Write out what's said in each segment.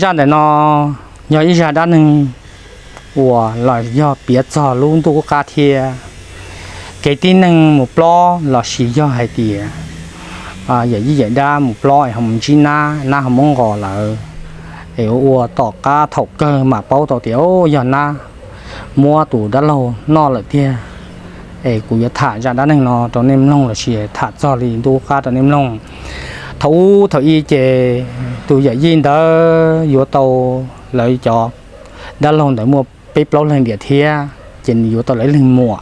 Zaj ntawm no yog ib zaj dab neeg uas los yog piav txog lub ntuj qub qab thiab kev tib neeg mus plob lossis yog hais tias yawm yij yawm dab mus plob es ho mus ntsib nab, nab ho muab nqos lawm, es ua ua tom qab thaum kawg mam paub tau tias yog nab muab tus dab laug noj lawm tiag. Es kuv yuav tham zaj dab neeg no rau nej mloog lossis tham txog li ntuj qub qab rau nej mloog. Thaum ub thaum i ces tus yawm yij ntawd yuav tau lawv cov dab laug ntawd muaj peb plaub leeg diam thiab ces nws yuav tau lawv ib leeg muam.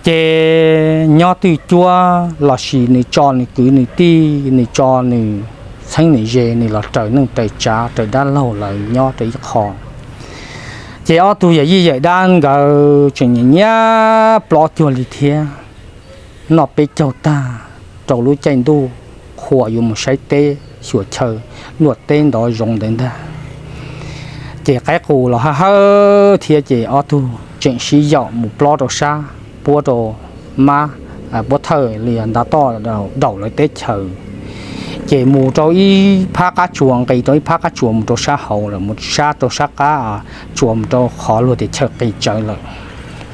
Ces nyob twj cuab lossis nws tso nws kwv nws tij, nws tso nws txheeb nws ze, nws los raws neej raws tsav raws dab laug lawv nyob rau ib qho. Ces ob tug yawm yij yawm dab nkawd tseem nyiam nyiam plob cuag li thiab, noj peb caug tag rau lub caij ntuj qhuas yuav mus saib teb xyuas chaw, luaj teb ntov zoov ntawd ntag. Ces qaib qus los hawb hawb thiab ces ob tug tseem sib yaum mus plob rau sab puab rau mab, puab thawj li ntav toj daum lawv teb chaws. Ces mus rau ib phab qab tsuas, nqis rau ib phab qab tsuas mus rau sab hauv lawm, mus sab rau sab qab tsuas mus rau qhov luag tias chaw qis tsawv lawm.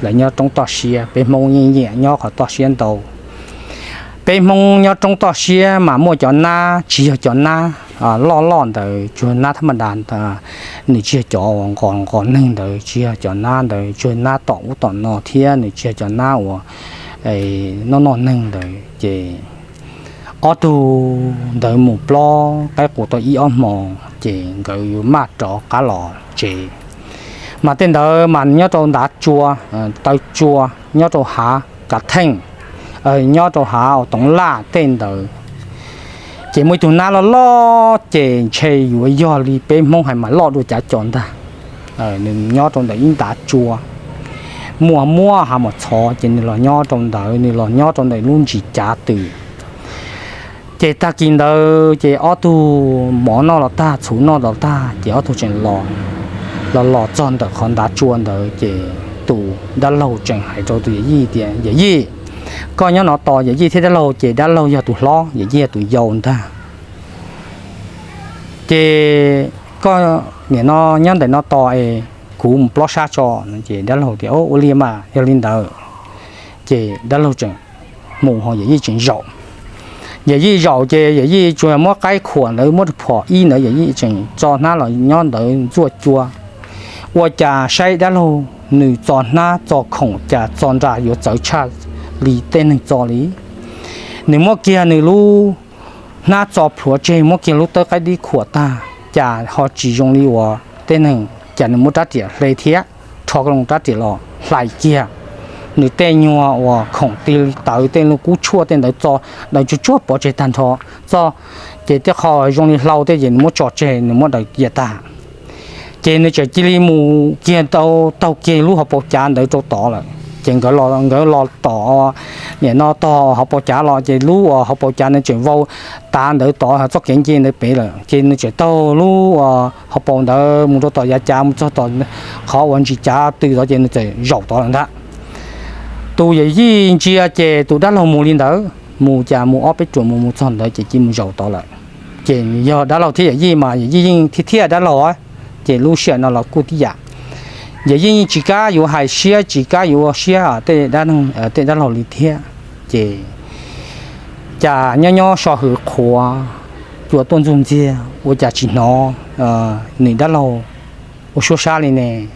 Lawv nyob roob toj siab, peb Hmoob yeej nyiam nyob qhov toj siab ntau. Peb Hmoob nyob roob toj siab mas muaj cov nab tsis yog cov nab loj loj ntawd, tsuas nab thab ma das, nws tsis yog cov uas nqos nqos neeg ntawd, tsis yog cov nab ntawd, tsuas nab tom ub tom no thiab nws tsis yog cov nab uas noj noj neeg ntawd. Ces ob tug ntawd mus plob qaib qus tau ib ob hmos ces nkawd yuav maj rov qab los tsev. Mas tej ntawd mas nyob rau ntav tsua, taw tsua, nyob rau hav kav theej, nyob rau hav uas toov laj tej ntawd. Ces muaj ib tug nab loj loj ces ntshe yuav yog li peb Hmoob hais mas loj dua cav co ntag. Nws nyob rau ntawm ib ntav tsua, muaj muab hav mos txhov ces nws los nyob rau ntawd, nws los nyob rau ntawm lub ntsis cav tws. Ces tag kis ntawd ces ob tug mov noj los tag, txhuv noj los tag ces ob tug tseem los, los los txog ntawm qhov ntav tsua ntawd ces tus dab laug tseem hais rau tus yawm yij tias, Yawm yij, koj nyob no tos yawm yij thiab dab laug, ces dab laug yog tus hlob, yawm yij yog tus yau ntag. Ces koj nim no nyob ntawm no tos es kuv mus plob sab tso. Ces dab laug tias, Ua li mas yog li ntawd. Ces dab laug tseem mus ho yawm yij tseem zaum. Yawm yij zaum ces yawm yij tsuas muab qaib khuam ntawd, muab phom ib ntawd, yawm yij tseem txo hnab los nyob ntawd ntxuaj cua. Ua cas saib dab laug nws txo hnab txo khoom cas txo nra yuav txawv tshaj li tej neeg txo li. Nws muab kiag nws lub hnab txo plhuav tseg, muab kiag lub tawb qaib dib khuam tag, cas ho tsis zoo li uas tej neeg, cas nws muab rab riam hle thiab rho loo rab riam los hlais kiag nws tej nyuag uas khoom tig li tawv, tej lub kub tshuaj tej ntawd txo, daws tsuag tsuag pov tseg tag nrho txoj. Ces tej qho zoo li hlau tej ces nws muab tso tseg, nws muab daws cia tag. Ces nws tseem cia li mus kiag tau, taug kiag lub hauv paus cav ntawd rau tod lawm. Ces nkawd los tom, nim no tog hauv paus cav los ces lub uas hauv paus cav nws tseem vau tav ntawd tod txoj kev nce ntawd pem lawm. Ces nws tseem taug lub hauv paus ntawd mus rau tom yav cav, mus txog tom qhov uas ntsis cav tws tod ces nws txawm zaum tod lawm ntag. Tus yawm yij ntsia ces tus dab laug mus li ntawd, mus cas mus ob peb ruam mus mus txog ntawd ces cia mus zaum tod lawm. Ces yog dab laug thiab yawm yij mas yawm yij yeej thiab thiab dab laug, ces lub sij hawm no los kuj tib yam. Yawm yij yeej tsis kam yuav hais siab, tsis kam yuav ua siab tej dab laug li thiab. Ces cas nyob nyob so hwv qhuav, cua tuaj ntxuj ntxiag ua cas tsis hnov nws dab laug ua suab sab li ne.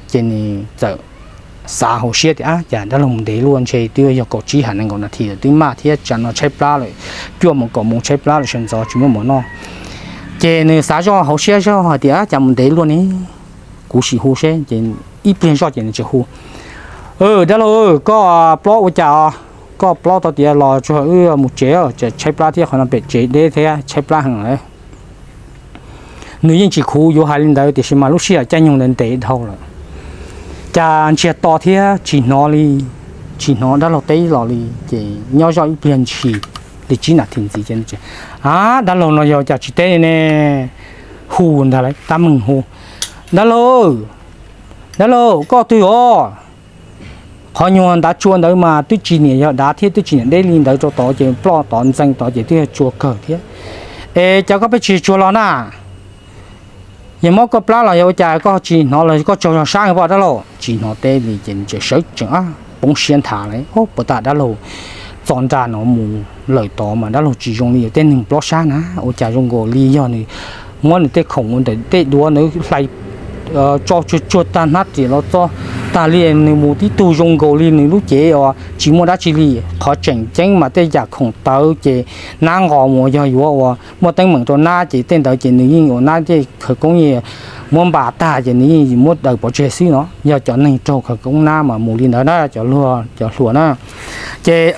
Ces nws txawm xav hauv siab tias, Ab, cas dab laug mus ntev luaj, ntshe twb yog kaum tsib ha nees nkaum nas this lawm twb maj thiab, tsam no tshaib plab lawm, cuaj moos kaum moos tshaib plab lawm sawv ntxov tsis muaj mov noj. Ces nws xav zoj hauv siab zoj hais tias, Ab, cas mus ntev luaj ne, kuv sim hu seb. Ces ib pliag zoj ces nws tseem hu, Dab laug, koj plob ua cas os? Koj plob tau tias los tsuag wb mus tsev, tshaib plab thiab, qhov no pem tsev deb thiab tshaib plab heev lawm. Nws yeej tsis khuv yuav hais li ntawd tiam sis mas lub sij hawm caij nyoog ntawd ntev dhau lawm, cas ntsiag to thiab tsis hnov li, tsis hnov dab laug teb los li. Ces nyob zoj ib pliag ntshis li tsib nas this ntxiv ces, Ab, dab laug no yog cas tsis teb li ne? Hu ntag lauj, tab meeg hu, Dab laug, dab laug, koj twg os? Qhov nyuag ntav tsua ntawd mas twb tsis niam yog dav thiab twb tsis niam deb li ntawd rau tod ces ploj tod ntxeev tod ces twb yog tsua kawg thiab. Es cas koj pheej tsis tsuag los na? Yog mob koj plab los yog ua cas koj tsis hnov los koj tsaug zog sab poj dab laug? Tsis hnov teb li ces nws tseem sawv tsees poob siab nthav li, puas tas dab laug txo nra no mus lawm tod mas dab laug tsis zoo li tej neeg plob sab na. Ua cas zoo nkaus li yog nws muab nws tej khoom ua ntawm tej duav ntawd hlais tso tsuag tsuag tag hnab riam los txo tag li, nws mus tib tug zoo nkaus li nws lub cev uas tsis muaj dab tsi li. Qhov tseem ceeb mas tej yam khoom tawv ces nab nqos mus, yog yuav uas muaj teeb meem rau nab ces tej ntawd ces nws yeej ua nab tej khawv koob yeej muab npas tag ces nws yeej muab daws pov tseg xwb no. Yog cov neeg raug khawv koob nab mas mus li ntawd na cov hluas na. Ces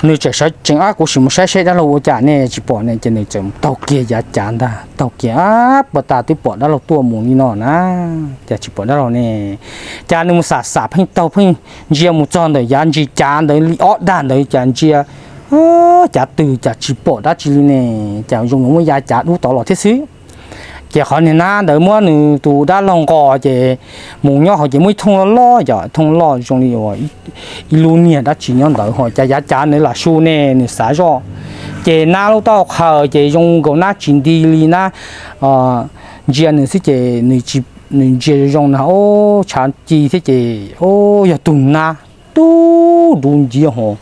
nws tseem sawv tsees, kuv sim mus saib saib dab laug ua cas ne tsis pom ne. Ces nws tseem taug kiag yav cav ntag, taug kiag, puas tas twb pom dab laug tuaj mus li no na, cas tsis pom dab laug ne. Cas nws mus xam xam pheej taug pheej ntsia mus txog ntawm yav ntsis cav ntawd li ob dag ntawd cas ntsia cav twg cas tsis pom dab tsi li ne, cas zoo muab yav cav dub tod los thiab xwb. Ces qhov niag nab ntawd muab nws tus dab laug nqos ces mus nyob hauv ces muaj ib thooj loj loj, yog thooj loj zoo li ib lub niag dab tsi nyob ntawd ho cas yav cav nws lam su ne, nws xav zoj. Ces nab lub taub hau qhaws ces zoo nkaus nab tsis nti li nab ntsia nws xwb ces nws ntsia zoo zoo na, tshav ci thiab ces yog tug nab tub dub nciab ho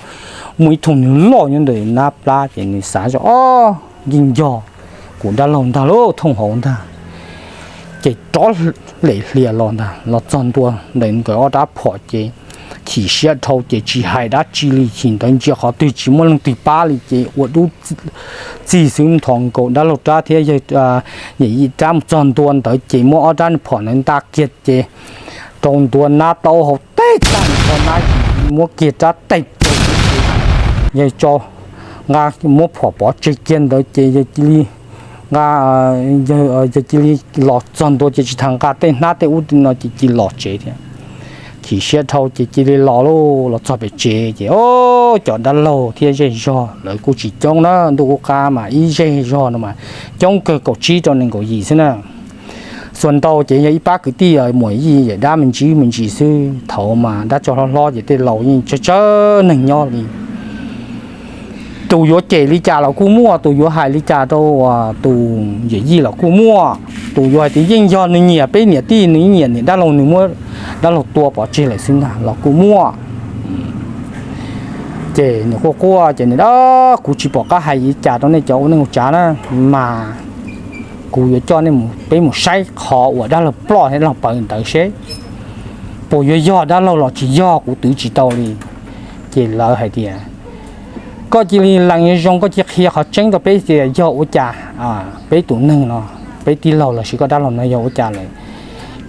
muaj ib thooj niag loj nyob ntawm nab plab ces nws xav zoj, o, yeej yog kuv dab laug ntag lauj, thooj hauv ntag. Ces rov lem hlias los ntag, los txog ntua ntawm nkawd ob rab phom ces chim siab dhau ces tsis hais dab tsi li, chim ntawd ntsia qhov twg tsis muaj leej twg pab li ces ua dub txig xwb, nthos nkaus dab laug rab thiab yawg yim rab mus txog ntua ntawd ces muab ob rab phom ntawd nta kiag ces rau ntua nab taub hau teb tag nrho, nab muab kiag rab tes rau, yawg tso nqa muab phom pov tseg kiag ntawd ces yawg cia li nqa, yawg cia li los txog ntua ces tsis tas nqa tej hnab tej ub no ces cia li los tsev thiab. Chim siab dhau ces cia li los lauj, los txog pem tsev ces o, cov dab laug thiab zej zog lawv kuj tsis coob na, ntuj qub qab mas ib zej zog no mas coob kawg kaum tsib rau nees nkaum yim xwb na. Xuas ntau ces yog ib pab kwv tij muam yij yawm dab me ntsis me ntsis xwb, thaum mas dab tsov hlob hlob ces tej laus yeej tsawg tsawg neeg nyob li. Tus yuav cem li cas los kuj muaj, tus yuav hais li cas rau tus yawm yij los kuj muaj, tus yuav hais tias yeej yog nws nyiam peb niam tij, nws yeej nyiam niam dab laug, nws muab dab laug tua pov tseg lawm xwb ntag los kuj muaj. Ces nws quaj quaj ces nws, kuv tsis pom qab hais li cas rau nej cov ua neej ua tsav na, mas kuv yuav coj nej mus, peb mus saib qhov uas dab laug ploj thiab dab laug paws ntawd seb puas yuav yog dab laug los tsis yog, kuv twv tsis tau li. Ces lawv hais tias, koj cia li lees zoo zoo, koj cia li qhia qhov tseeb rau peb tias yog ua cas peb tus neeg no, peb tij laug los sis koj dab laug no yog ua cas lawm.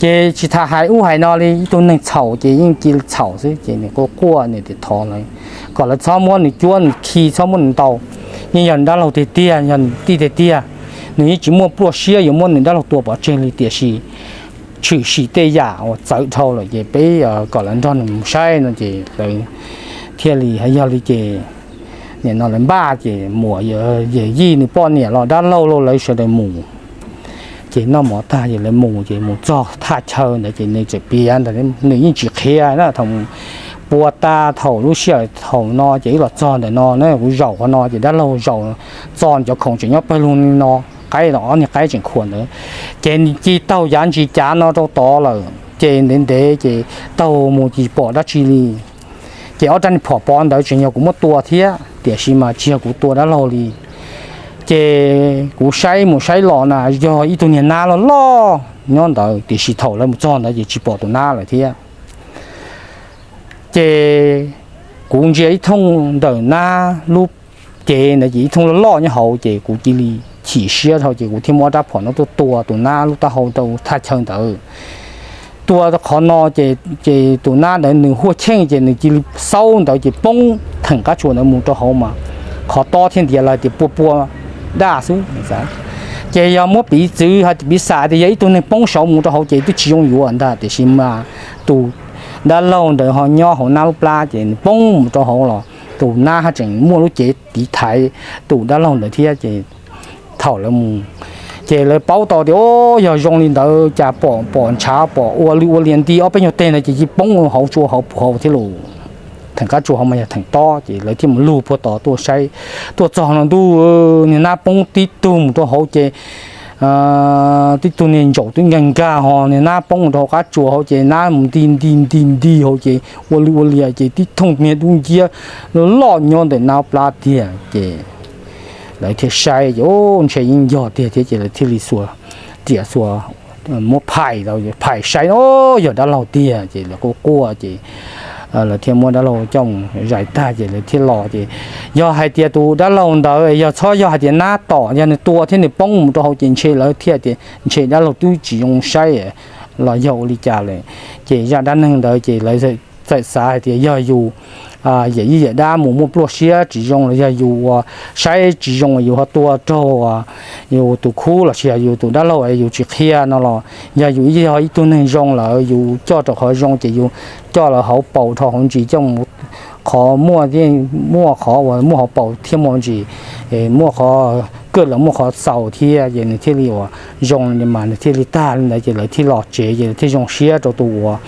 Ces tsis tas hais ub hais no li, ib tug neeg txhaum ces yeej cia li txhaum xwb. Ces nws quaj quaj nws tias thov lawv kom lawv txhob muab nws cuab nws khi, txhob muab nws ntaus, yeej yog nws dab laug tiag tiag, yog nws tij tiag tiag. Nws yeej tsis muaj pluaj siab yuav muab nws dab laug tua pov tseg li, tiam sis tshwm sim tej yam uas txawv dhau lawm ces peb kom lawv nrog nws mus saib no ces lawv thiaj li hais yog li ces nim no lawv npaj ces muam yawm yij nws poj niam los dab laug los lawv sawv daws mus. Ces noj mov tag ces lawv mus, ces mus txog thaj chaw ntawd ces nws txawm piav ntawd, nws yeej tsis qhia na, thaum pua tas thaum lub sij hawm thaum no ces wb los txog ntawm no na, kuv zaum qhov no ces dab laug zaum txo cov khoom tseem nyob pawg lug li no, qaib los ob niag qaib tseem khuam ntawd. Ces nws cia li taug yav ntsis cav no rau tod lawm ces ntev ntev ces taug mus tsis pom dab tsi li. Ces ob rab niag phom pov ntawd tseem yog kuv muab tua thiab, tiam sis mas tsis yog kuv tua dab laug li. Ces kuv saib mus saib los na yog ib tug niag nab loj loj nyob ntawd, tiam sis thaum lawv mus txog ntawd ces tsis pom tus nab lawm thiab. Ces kuv ntsia ib thooj ntawm nab lub cev ntawd ces ib thooj loj loj nyob hauv, ces kuv cia li chim siab dhau ces kuv thiaj muab ob rab phom no tuaj tua tus nab lub taub hau rau thaj chaw ntawd. Tua qhov no ces tus nab ntawd nws huaj cheej ces nws cia li xaub ntawd ces poob theem qab tsuas ntawd mus rau hauv mas qhov tob thiaj ntiav lawv tias pua pua daj xwb. Ces yog muab piv txwv hais tias piv xam tias yog ib tug neeg poob saud mus rau hauv ces twb tsis zoo yuav ntag, tiam sis mas tus dab laug ntawd ho nyob hauv nab lub plab ces nws poob mus rau hauv los tus nab haj tseem muaj lub cev tiv thaiv tus dab laug ntawd thiab ces thaum lawv mus ces lawv paub tau tias o, yog zoo li ntawd cas pom pom ntshav pom ua li ua lias nti ob peb nyuag teg ntawd ces cia li poob hauv tsua hauv phuv hauv thiab los theem qab tsua hauv mas yog theem tob ces lawv thiaj mus lug puag tod tuaj saib. Tuaj txog no ntuj, niag nab poob tib tug mus rau hauv ces tib tug niag ntsaum twb nkag nkag ho niag nab poob rau hauv qab tsua hauv ces nab mus nti nti nti nti hauv ces ua li ua li ces tib thooj niag dub nciab loj nyob ntawm nab plab tiag ces lawv thiaj saib ces ntshe yeej yog tiag thiab ces lawv thiaj li xuas riam xuas muab phais, phais saib, o, yog dab laug tiag ces lawv quaj quaj ces lawv thiaj muab dab laug coj mus zais tag ces lawv thiaj los ces yog hais tias tus dab laug ntawd yog txhob yog hais tias nab tom yog nws tua thiab nws poob mus rau hauv ces ntshe lawv thiaj tias ntshe dab laug twb tsis zoo saib los yog ua li cas lawm. Ces zaj dab neeg ntawd ces lawv txawm xav hais tias yog yus yawm yij yawm dab mus muaj pluaj siab tsis zoo los yog yus uas saib tsis zoo yus ho tua raug yus tus khub los sis yog yus tus dab laug yus tsis qhia no los yog yus yog ib tug neeg zoo lawm yus coj rau qhov zoo ces yus coj lawv hauv paus dhau hauv ntsis coj mus qhov muaj, muaj qhov uas muaj hauv paus thiab muaj ntsis, muaj qhov kaj los muaj qhov xaus thiab ces nws thiaj li uas zoo li mas nws thiaj li tag li ntawd ces lawv thiaj los tsev ces lawv thiaj zoo siab rau tus uas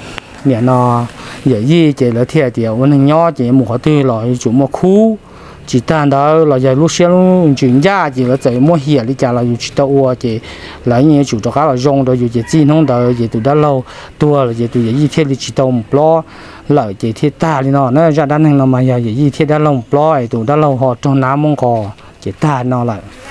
niam no yawm yij ces lawv thiaj tias ua neeg nyob ces mus qhov twg los yuav tsum muaj khub. Tsis tag ntawd los yog lub siab lub ntsws ncaj ces lawv txawm muab hiam li cas los yus tsis tau ua ces lawv yeej yuav tsum rov qab los zoo rau yus ces txij hnub ntawd ces tus dab laug tuag lawm ces tus yawm yij thiaj li tsis tau mus plob lawm ces thiaj tag li no na. Zaj dab neeg no mas yog yawm yij thiab dab laug mus plob es tus dab laug ho raug nab muab nqos ces tag no lawm.